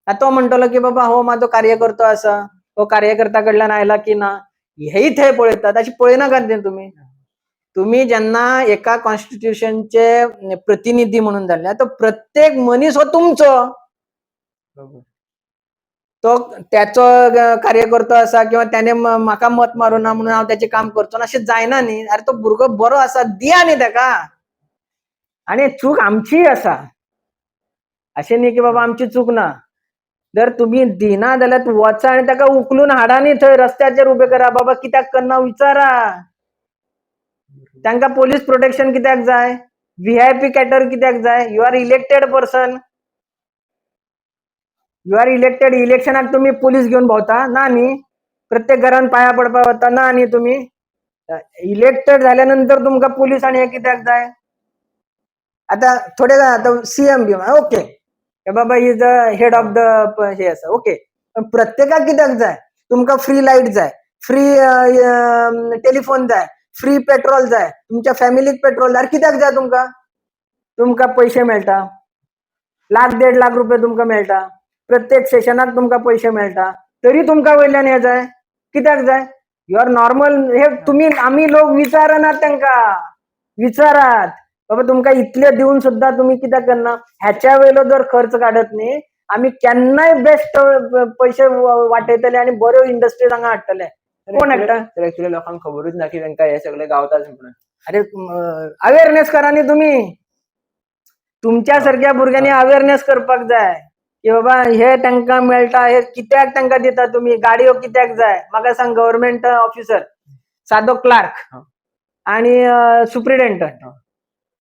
आतां तो म्हणटलो की बाबा हो म्हाजो कार्यकर्तो आसा, हो कार्यकर्ता कडल्यान आयला की ना, हेय थंय पळयतात. अशें पळयनाकात न्ही तुमी. तुमी जेन्ना एका कॉन्स्टिट्युशनचे प्रतिनिधी म्हणून जाल्ले, तो प्रत्येक मनीस हो तुमचो. तो त्याचो कार्यकर्तो आसा किंवा त्याने म्हाका मत मारूं ना म्हणून हांव तेचें काम करचो ना, अशें जायना न्ही. अरे तो भुरगो बरो आसा, दिया न्ही तेका. आनी चूक आमचीय आसा, अशें न्ही की बाबा आमची चूक ना. जर तुमी दिना जाल्यार वचा आनी ताका उखलून हाडा न्ही, थंय रस्त्याचेर उबे करा, बाबा कित्याक करना विचारा. तांकां पोलीस प्रोटेक्शन कित्याक जाय, व्हीआयपी कॅटर कित्याक जाय? You are elected person, you are elected. इलेक्शनाक तुमी पोलीस घेवन भोंवता ना न्ही, प्रत्येक घरान पांया पडपाक वता ना न्ही. तुमी इलेक्टेड जाल्या नंतर तुमकां पोलीस आनी हें कित्याक जाय? आतां थोडे आतां सीएम बी ओके बाबा is the head of the हे आसा, ओके, पण प्रत्येकाक कित्याक जाय? तुमकां फ्री लायट जाय, फ्री टेलिफोन जाय, फ्री पेट्रोल जाय, तुमच्या फॅमिलीक पेट्रोल जाय. कित्याक जाय तुमकां? तुमकां पयशे मेळटा, लाख देड लाख रुपये तुमकां मेळटा, प्रत्येक सेशनाक तुमकां पयशे मेळटा, तरी तुमकां वयल्यान हें जाय, कित्याक जाय? You are normal. हे तुमी आमी लोक विचारनात तांकां. विचारात बाबा तुमकां इतले दिवन सुद्दां तुमी कित्याक करना? ह्याच्या वयलो जर खर्च काडत न्ही, आमी केन्नाय बेस्ट पयशे वाटयतले आनी बऱ्यो इंडस्ट्रीज हांगा हाडटले. कोण हाडटा? तर ऍक्च्युली लोकांक खबरूच ना की तांकां हे सगळे गावता म्हणून. अरे अवेअरनेस करा न्ही तुमी. तुमच्या सारक्या भुरग्यांनी अवेअरनेस करपाक जाय की बाबा हे तांकां मेळटा, हे कित्याक तांकां दिता तुमी? गाडयो कित्याक जाय म्हाका सांग? गव्हर्मेंट ऑफिसर, सादो क्लार्क आणि superintendent,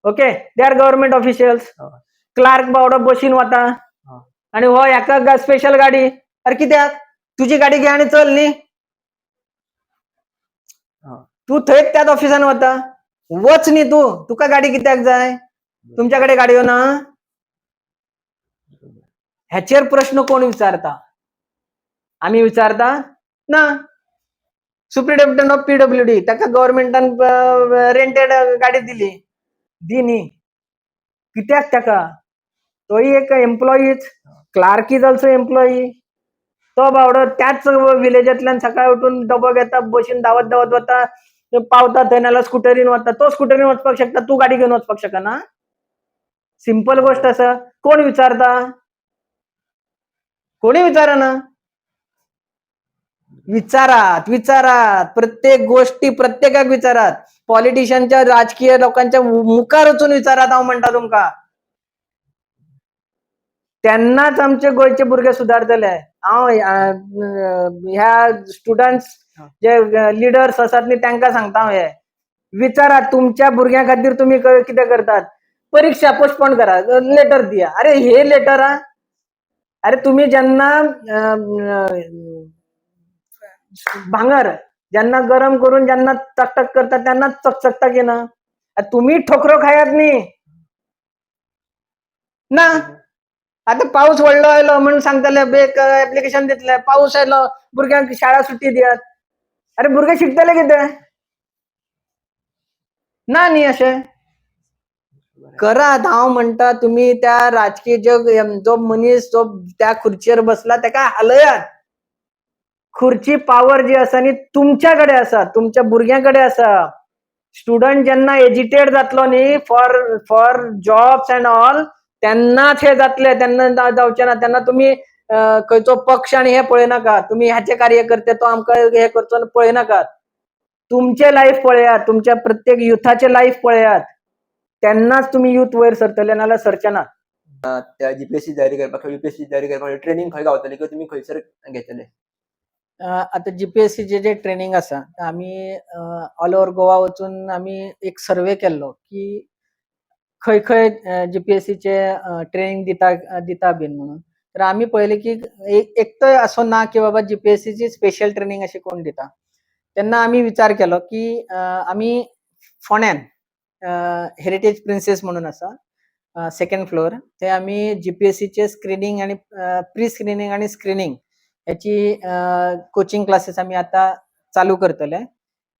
okay, they are government officials. Clerk बावडो बशीन वता आणि हो हेका स्पेशल गाडी. अरे कित्याक? तुजी गाडी घे आणि चल न्ही. तू थंयच त्याच ऑफिसान वता, वच न्ही तू. तुका गाडी कित्याक जाय? तुमच्या कडेन गाडयो ना? ह्याचेर प्रश्न कोण विचारता? आमी विचारता ना. सुप्रिटेंडंट ऑफ पीडब्ल्यूडी, ताका गव्हर्मेंटान रेंटेड गाडी दिली, दी न्ही. कित्याक ताका? तोय एक एम्प्लॉईच. Clerk is also employee. तो बावडो त्याच विलेजांतल्यान सकाळी उठून डबो घेता, बशीन धांवत धांवत वता, पावता थंय, नाल्यार स्कुटरीन वता. तो स्कुटरीन वचपाक शकता, तूं गाडी घेवन वचपाक शकना? सिंपल गोश्ट आसा. कोण विचारता? कोणी विचारना. विचारात, विचारात, प्रत्येक गोष्टी प्रत्येकाक विचारात. पॉलिटिशियनच्या, राजकीय लोकांच्या मुखार वचून विचारात. हांव म्हणटा तुमकां, तेन्नाच आमचे गोंयचे भुरगे सुदारतले. हांव ह्या स्टुडंट्स जे लिडर्स आसात न्ही, तांकां सांगता हांव, हे विचारात तुमच्या भुरग्यां खातीर तुमी कितें करतात. परीक्षा पोस्टपोन करा, लेटर दिया. अरे हे लेटर आ, अरे तुम्ही जेन्ना भांगर जेन्ना गरम करून जेन्ना टकटक करता तेन्ना चकचकता की ना? तुम्ही ठोकरो खायात न्ही ना. आता पाऊस व्हडलो आयलो म्हणून सांगतले, बेक एप्लिकेशन दितले, पाऊस आयलो, भुरग्यांक शाळा सुटी दियात. अरे भुरगे शिकतले कितें? ना न्ही. अशें करात. हांव म्हणटा, तुमी त्या राजकीय जो जो मनीस जो त्या खुर्चेर बसला तेका हालयात. खुर्ची पावर जी आसा न्ही, तुमच्या कडेन आसा, तुमच्या भुरग्यां कडेन आसा. स्टुडंट जेन्ना एजिटेट जातलो न्ही for jobs and all, तेन्नाच हे जातले. तेन्ना जावचे ना. तेन्ना तुमी खंयचो पक्ष आनी हे पळयनाका. तुमी ह्याचे कार्यकर्ते, तो आमकां हे करचो पळयनाकात. तुमचे लायफ पळयात, तुमच्या प्रत्येक युथाचे लायफ पळयात. तेन्नाच तुमी युथ वयर सरतले, नाजाल्यार सरचे ना. त्या जीपीएससी तयारी करपाक, युपीएससी तयारी करपाक ट्रेनिंग खंय गावतली किंवा तुमी खंयसर घेतले? आतां जीपीएससीचे जे ट्रेनिंग आसा, आमी ऑल ओवर गोवा वचून आमी एक सर्वे केल्लो की खंय खंय जीपीएससीचे ट्रेनिंग दिता दिता बीन म्हणून. तर आमी पळयलें की एक तर असो ना की बाबा जीपीएससीची स्पेशल ट्रेनिंग अशें कोण दिता. तेन्ना आमी विचार केलो की आमी फोंड्यान हेरिटेज प्रिन्सेस म्हणून आसा, सेकंड फ्लोर, थंय आमी जीपीएससीचे स्क्रिनींग आनी प्री स्क्रिनींग आनी स्क्रिनींग हेची कोचिंग क्लासीस आमी आतां चालू करतले.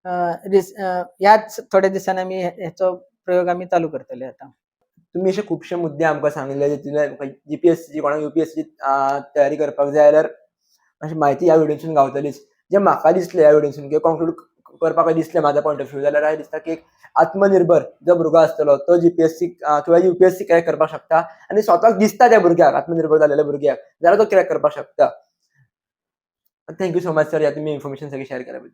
ह्याच थोड्या दिसांनी आमी हेचो प्रयोग आमी चालू करतले. आतां तुमी अशे खुबशे मुद्दे आमकां सांगले जितूंतल्यान जीपीएससी, कोणाक यूपीएससी तयारी करपाक जाय जाल्यार अशी म्हायती ह्या व्हिडियोसून गावतलीच. जे म्हाका दिसलें ह्या व्हिडियोसून किंवा कॉन्क्लूड करपाक दिसलें म्हाज्या पॉयंट ऑफ व्यू जाल्यार अशें दिसता की एक आत्मनिर्भर जो भुरगो आसतलो तो जीपीएससी किंवा यूपीएससी क्रॅक करपाक शकता आनी स्वताक दिसता त्या भुरग्याक, आत्मनिर्भर जाल्लेल्या भुरग्याक जाल्यार तो क्रॅक करपाक शकता. Thank you so much sir, ह्या तुमी इन्फॉर्मेशन सगळी शेअर केल्या बद्दल.